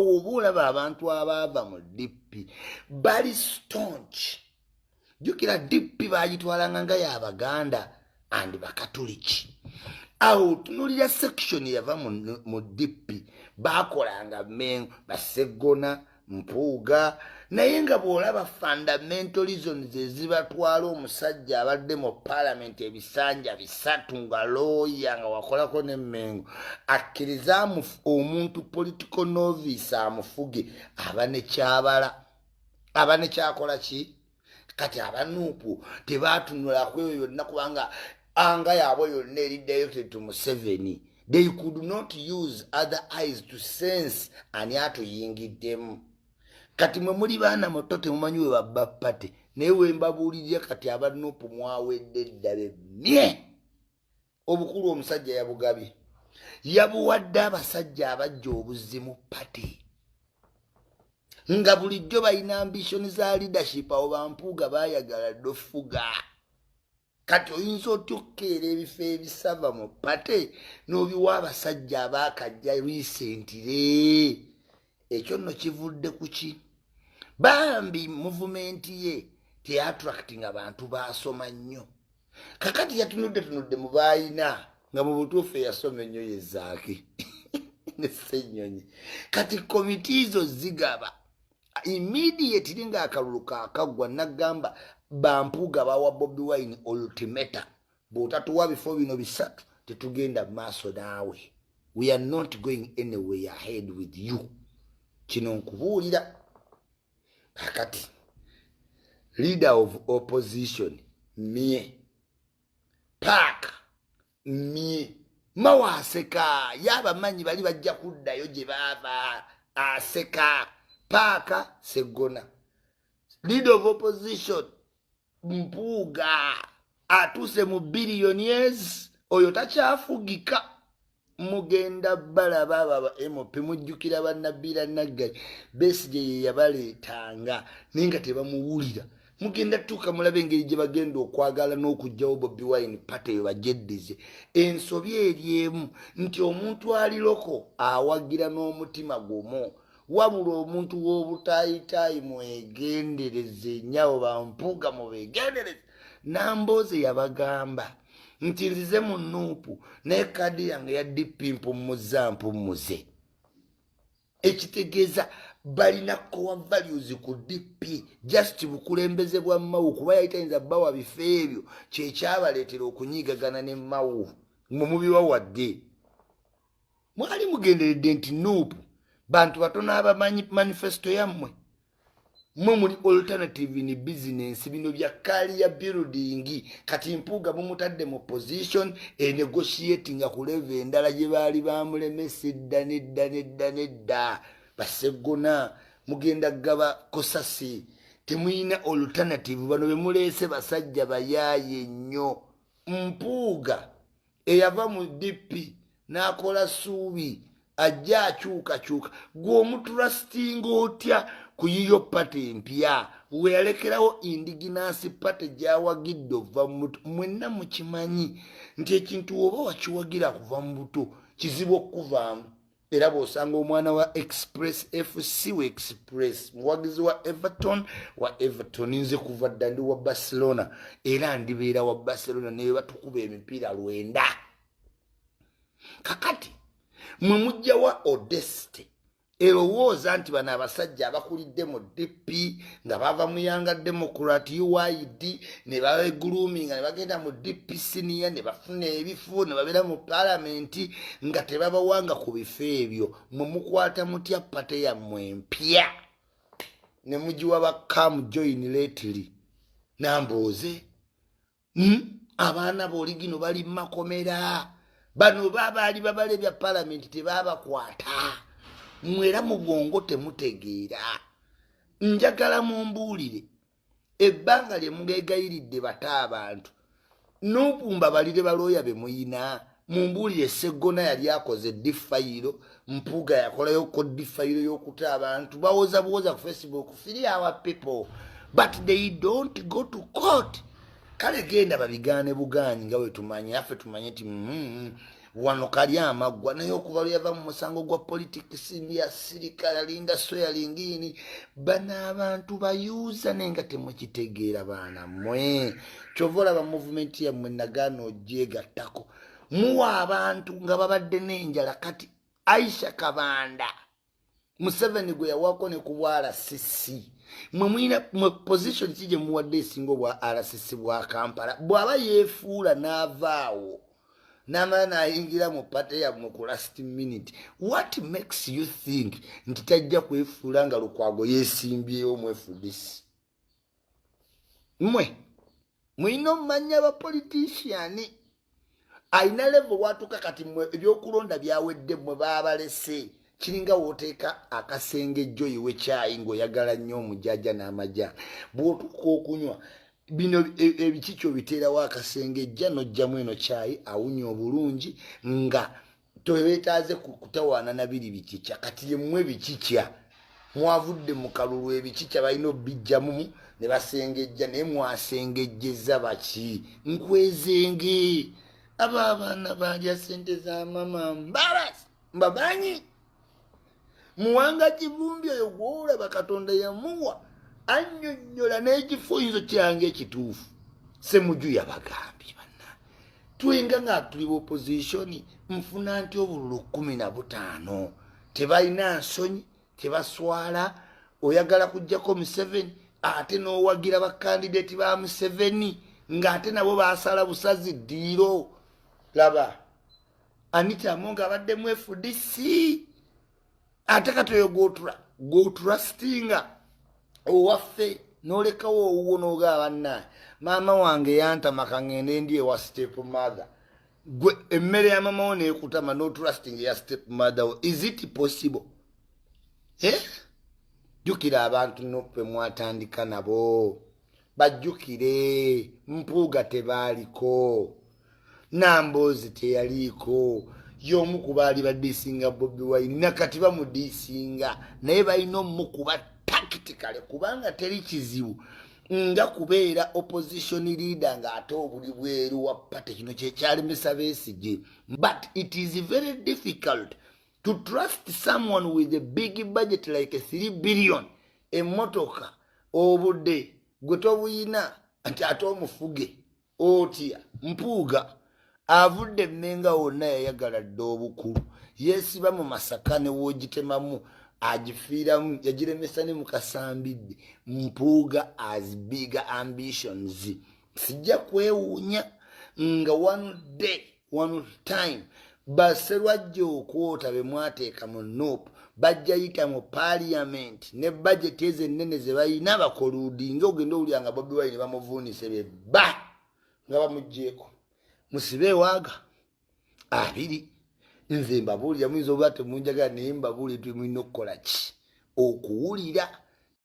Woba olaba abantu abaava mu DP bali staunch. Jjukira DP bagitwalanga nga yabaganda and Bakatuliki. Awo tunulira section yava mu DP, bakolanga Mengo, Baseggona, Mpuuga, naye nga bw'olaba fundamental reasons ezibatwala, omusajja abadde mu Paalamenti ebisanja 3 nga looya, nga wakolako n'Emmengo, akkiriza omuntu political novice amufuge, aba nekyabala, aba nekyakola ki. Kati aba NUP tebatunulaku eyo yonna, kubanga anga yaabwe yonna eri directed to Museveni. They could not use other eyes to sense ani atuyingiddemu. Kati mwe muli baana muto, temumanyi we babba party, naye wembabuulirira kati aba NUP mwawedde ddala emye. Obukulu omusajja yabugabye, yabuwadde abasajja abajja obuzimu party, nga bulijjo balina ambition za leadership. Awo Bampuuga bayagala ddofuga. Kati oyinza otya okukeera ebifo ebisava mu party n'obiwa abasajja abaakajja recently? Ekyo nno kivudde ku ki? Bambi movement ye teattracting abantu basoma nnyo. Kakati yatunudde tunudde mu baayina, nga mu butuufu eyasoma ennyo ye Zaaki ne Ssennyonyi. Kati komiti zo zigaba immediately ng'akalulu kaakaggwa. Nagamba Bampuuga bawa Bobi Wine ultimatum: bw'otatuwa bifo bino bisatu, tetugenda maaso naawe, we are not going anyway ahead with you. Kino nkubuulira kakati, leader of opposition mye paaka mye Mawa aseka, yabamanyi bali bajja kuddayo gye baava. Aseka paaka Seggona, leader of opposition Mpuuga atuuse mu billionaires, oyo takyafugika. Mugenda balaba abo aba MP. Mujjukira Bannabira Naggali, Besigye ye yabaleetanga, naye nga tebamuwulira. Mugenda tuuka mulabe engeri gye bagenda okwagala n'okugjawo Bobi Wine, party eyo bagyeddize. Ensobi eri emu nti omuntu ali local awagira n'omutima gumu, wabula omuntu w'obutaayitaayi mwegendereze nyawo. Bampuuga mubegendereze. Nambooze yabagamba nti nzize mu NUP, naye kaadi yange ya DP mpummuza mpummuze, ekitegeeza balina core values ku DP, just bukulembeze bwa Mawu, kuba yali tayinza bawa bifo ebyo. Kyekyabaleetera okunyigagana ne Mawu. Mwe mubiwa wadde mwali mugenderedde nti NUP bantu batono abamanyi manifesto yammwe. Mwe muli alternative in business, bino bya career building. Kati Mpuuga mumutadde mu position enegotiatinga ku level endala gye baali bamulemesa edda nedda nedda nedda. Baseggona mugenda gaba kosasi, temuyina alternative. Bano bemuleese basajja bayaaye nnyo. Mpuuga eyava mu DP n'akola suubi ajja akyukakyuka, gwe omutrustinga otya ku yiyo party empya weyalekerawo indigenous party gyawagidde ova mubuto? Mwenna mukimanyi nti ekintu oba wakiwagira kuva mu buto, kizibu okukuvaamu. Era bw'osanga omwana wa Express FC wa Express, muwagizi wa Everton wa Everton. Nze kuva dda ndi wa Barcelona, era ndibeera wa Barcelona naye batukuba emipiira 9. Kakati mwe mujjawa audacity erowooza nti bano abasajja abakulidde mu DP, nga bava mu Young Democrat, UYD, ne bagroominga ne bagenda mu DP senior, ne bafuna ebifo, ne babeera mu Paalamenti, nga tebabawanga ku bifo ebyo, mwe mukwata mutya party yammwe empya ne mugiwa ba come join lately? Nambooze, Abaana booligino bali mumakomera. Bano babaali babala ebya Paalamenti, tebabakwata. Mwera mu bwongo temutegeera. Njagala mumbuulire ebbanga lye mugegayiridde bata abantu n'okumba balire balooya be muyina. Mumbuulire, Seggona yali akoze ddi fayiro? Mpuuga yakolayo ko ddi fayiro y'okuta abantu? Bawoza buwoza ku Facebook, "Free our people," but they don't go to court. Kale genda babigaane bugaanyi, nga bwe tumanye affe tumanye nti Wano kali amaggwa, naye okuva lwe yava mu musango gwa politics yasirika, yalinda swearing-in. Bano abantu bayuuza, naye nga temukitegeera, baana mmwe. Kyova olaba movement yammwe nagaana ogyegattako. Muwa abantu nga babadde n'enjala. Kati Aisha Kabanda, Museveni gwe yawaako ne ku bwa RCC, mwe mulina mwe position ki gye muwadde esinga obwa RCC bwa Kampala? Bw'aba yeefuula n'avaawo n'amala n'ayingira mu party yammwe ku last minute, what makes you think nti tajja kwefuula nga Lukwago yeesimbyewo mu FDC? Mmwe mulina omumanya abapolitician alina level watuuka. Kati mmwe ebyokulonda byawedde, mmwe baabalese. Kiringa wooteeka akasengejjo yiwe kyayi ng'oyagala nnyo omujaja n'amajaani. Bw'otuuka okunywa bino ebikiki, obiteerawo akasengejja n'ojjamu eno kyayi awunya obulungi nga tobeetaaze kutawaana na biri bikikya. Kati yemmwe bikikya mwavudde mu kalulu, ebikikya balina obijjamu ne basengejja. Naye mwasengejjeza baki? Nkwezenge abo abaana balya sente za mama mbabasi mbamanyi. Muwanga Kivumbi oyo gwolaba, Katonda yamuwa annyonnyola n'ekifunyizo kyange ekituufu. Semuju yabagambye, banna twenga nga tuli opposition, nfuna nti obululu 15. Tebalina nsonyi, tebaswala. Oyagala kujjako Museveni, ate n'owagira bakandidate ba Museveni ng'ate nabo basala busazi ddiiro. Laba Anita Amonga abaddemu FDC, ate kati oyo gwotrustinga owaffe, n'olekawo owuwo n'ogaa, bannaye maama wange yantama, kaŋŋende ndi ewa step mother. Gwe emmere ya mama wo neekutama, n'otrusting eya step mother wo? Is it possible, eh? Jjukira abantu nope mwatandika nabo, bajjukire. Mpuuga tebaaliko, Namboozi teyaliiko, y'omu ku baali badissinga Bobi Wine, nakati bamudissinga, naye balina omukuba tactically, kubanga teri kizibu nga kubeera opposition leader ng'ate obuli bweru wa party. Kino kyekyalemesa Besigye. But it is very difficult to trust someone with a big budget like 3 billion, emmotoka, obudde gwe tobuyina, nti ate omufuge otya? Mpuuga avudde Emmenga wonna, yayagala dde obukulu, yeesiba mu Masaka ne woogitemamu agifiiramu, yagiremesa ne mukasambidde. Mpuuga has bigger ambitions. Sijja kwewuunya nga one day, one time, baserwajja okwota be mwateeka mu NUP bajja yita mu parliament ne budget ezo ennene ze balina, bacolludinga. Ogenda owulira nga Bobi Wine bamuvuunise, be ba nga bamugjeeko musibe ewaaga 20. Nze mbabuulira, muyinza oba temunjagala, naye mbabuulire. Tumulina okukola ki okuwulira?